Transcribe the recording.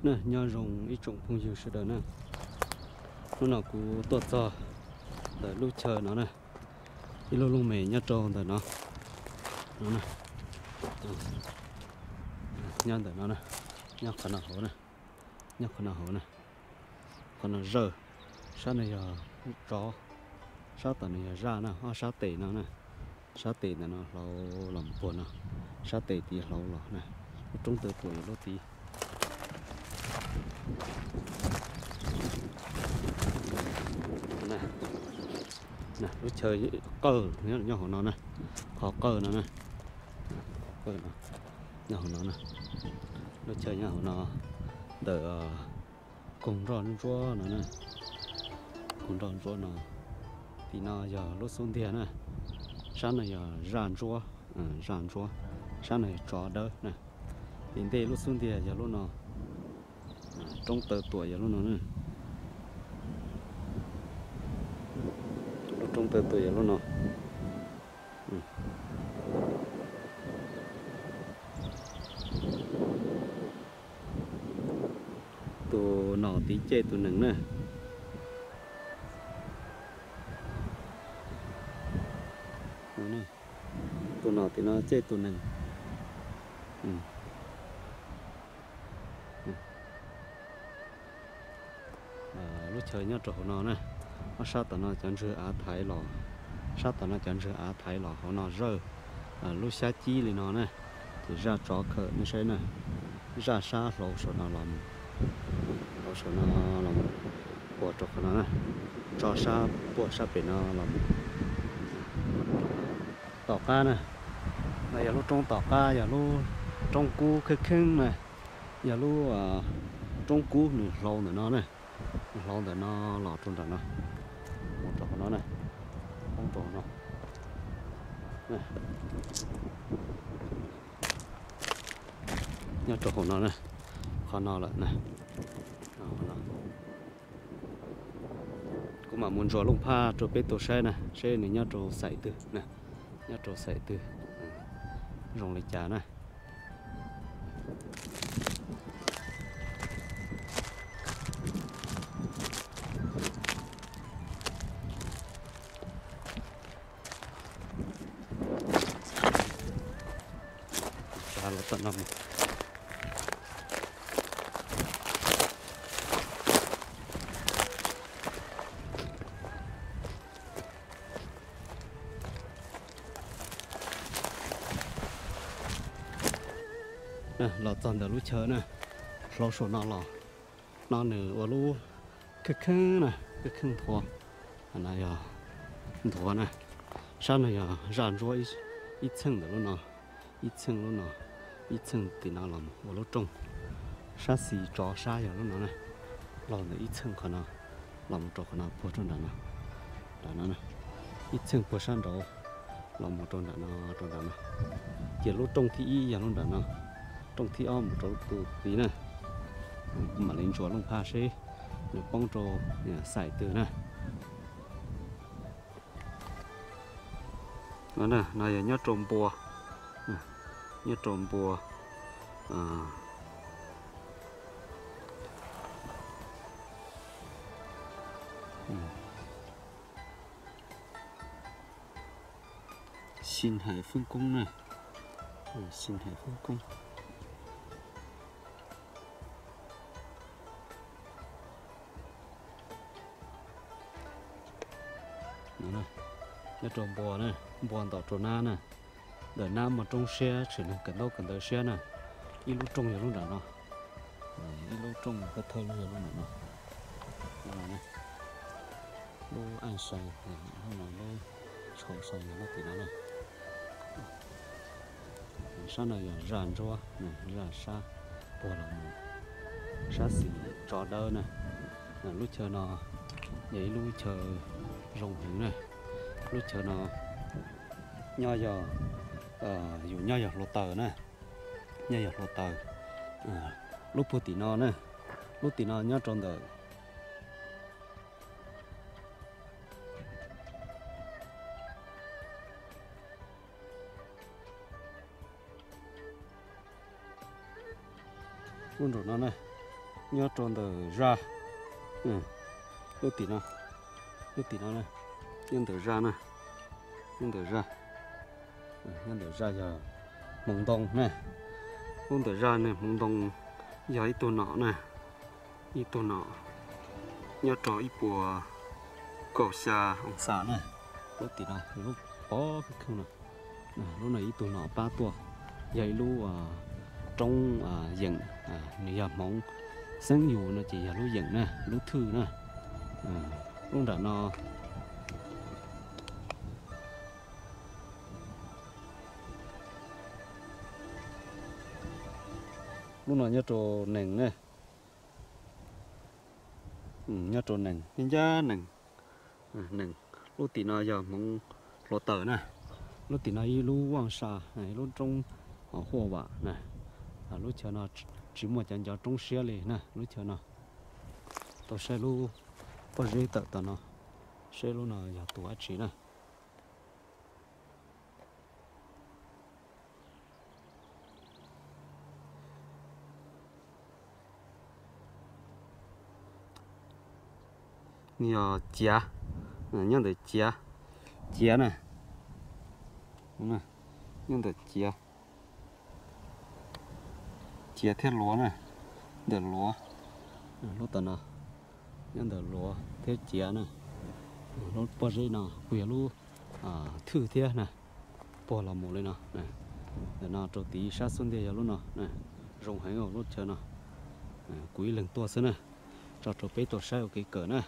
Na, nyob zoo ib tsoom phooj ywg sawv daws na. Hnub no kuv tuaj txog ntawm lub chaw no na, ib lub looj mem nyob rau ntawm no, no na, nyob ntawm no na, nyob qhov no hauv na, nyob qhov no hauv na, qhov no zawj, sab no yog tsov, sab tom no yog zaj na, ob sab tes no na, sab tes ntawm no hlau los puag no, sab tes tid hlau los na, lub roob taw tuam yog lub tid. Lub chaw qawj nyob hauv no na, qhov qawj no na, qawj no nyob hauv no na, lub chaw nyob hauv no ntawm koog nroj ntsuab no na, koog nroj ntsuab no. Tim no yog lub xub ntiag na, sab no yog zaj ntsuab, zaj ntsuab, sab no yog tsov dawb na. Tim ntej lub xub ntiag yog lub no, roob taw tuam yog lub no na, lub roob taw tuam yog lub no. Tus nom tid cej tus nees na, tus nom tim no cej tus nees. Lub chaw nyob rau hauv no na, ob sab tom no cov ntswg av thaiv los, sab tom no cov ntswg av thaiv los hauv no zawj, lub xyab cib li no na, ces zaj tsov khawm nej saib na, zaj sab hlau saum no los, hlau saum no los puag rau qhov no na, tsov sab puag sab pem no los tom qab na. No yog lub roob tom qab, yog lub roob kub kheej kheeb na, yog lub roob kub nws hlau ntawm no na, hlau ntawm no los rau nram no, mus rau hauv no na, poob rau hauv no. Nyob rau hauv no na, qhov no lawm na. Kuv mam mus ntsuas looj phaj rau peb tau saib na, seb nws nyob rau xaim twg na, nyob rau xaim twg, zoo li cas na. Los txog ntawm lub chaw na, hlau saum no los, no nws ua lub kheej kheej na, kheej kheej nthuav, no yog nthuav na, sab no yog zaj ntsuab ib txheej ntawm lub no, ib txheej lub no, ib txheej tim no los ua lub rooj, sab xis tsov sab yog lub no na, los ntawm ib txheej qhov no los mus rau qhov no puag rau nram no, nram no, ib txheej puag sab nraud los mus rau nram no, rau nram no, ces lub rooj thib ib yog lub nram no, rooj thib ob mus rau tus tid na, kuv mam li ntsuas looj phaj seb nws poob rau xaim twg na. No yog nyob rau npua, nyob rau npua Xi Hais Foob Koob na, Xi Hais Foob Koob. Nyob rau npua na, npua ntom rau nab na, ntawm nab muaj roob siab tshwm neeg kawm ntaub kawm ntawv siab na. Ib lub rooj yog lub nram no, ib lub rooj thawj thawj lub yog lub nram no, lub aj sai, lub no lub tshau sai yog lub tim no na. Sab no yog zaj ntsuab, zaj sab puag los mus, sab xis tsov dawb na. Lub chaw no yog ib lub chaw zoo heev na. Lub chaw no nyob yog, yus nyob yog hluav taws na, nyob yog hluav taws. Lub puag tim no na, lub tim no nyob rau ntawm lub nroog no na, Nyob rau ntawm zaj, lub tim no, lub tim no, nyob ntawm zaj na, nyob ntawm zaj, nyob ntawm zaj yog hmoov ntoo na. Lub ntawm zaj ne hmoov ntoo yog ib tug nom na, ib tug nom nyob rau ib puas kaum xya oo xam na. Lub tim no lub pov kheej no, lub no ib tug nom pab tuaj, yog ib lub roob yeem, nws yog hmoov xeeb yus no ces yog lub yeem na, lub thwj na. Lub nram no, lub no nyob rau nees na, nyob rau nees, ncaj nees, nees. Lub tim no yog hmoov hluav taws na, lub tim no ib lub vaj sa, ib lub roob huaj vam na. Lub chaw no tsis muaj cov ncov roob siab li na, lub chaw no. Tau saib lub pob zeb tawm tom no, saib lub no yog tus dab tsi na. Nws yog ciav, nyob ntawm ciav, ciav na, nyob ntawm ciav, ciav thiab luav na, ntawm luav, lub tom no, nyob ntawm luav thiab ciav na. Lub pob zeb no kuj yog lub thwj thiab na, puag los mus li no. Ntawm no rau tid sab xub ntiag yog lub no, zoo heev lub chaw no. Kuv ib leeg tuaj xwb na, tso rau peb tau saib ua kev kawm na.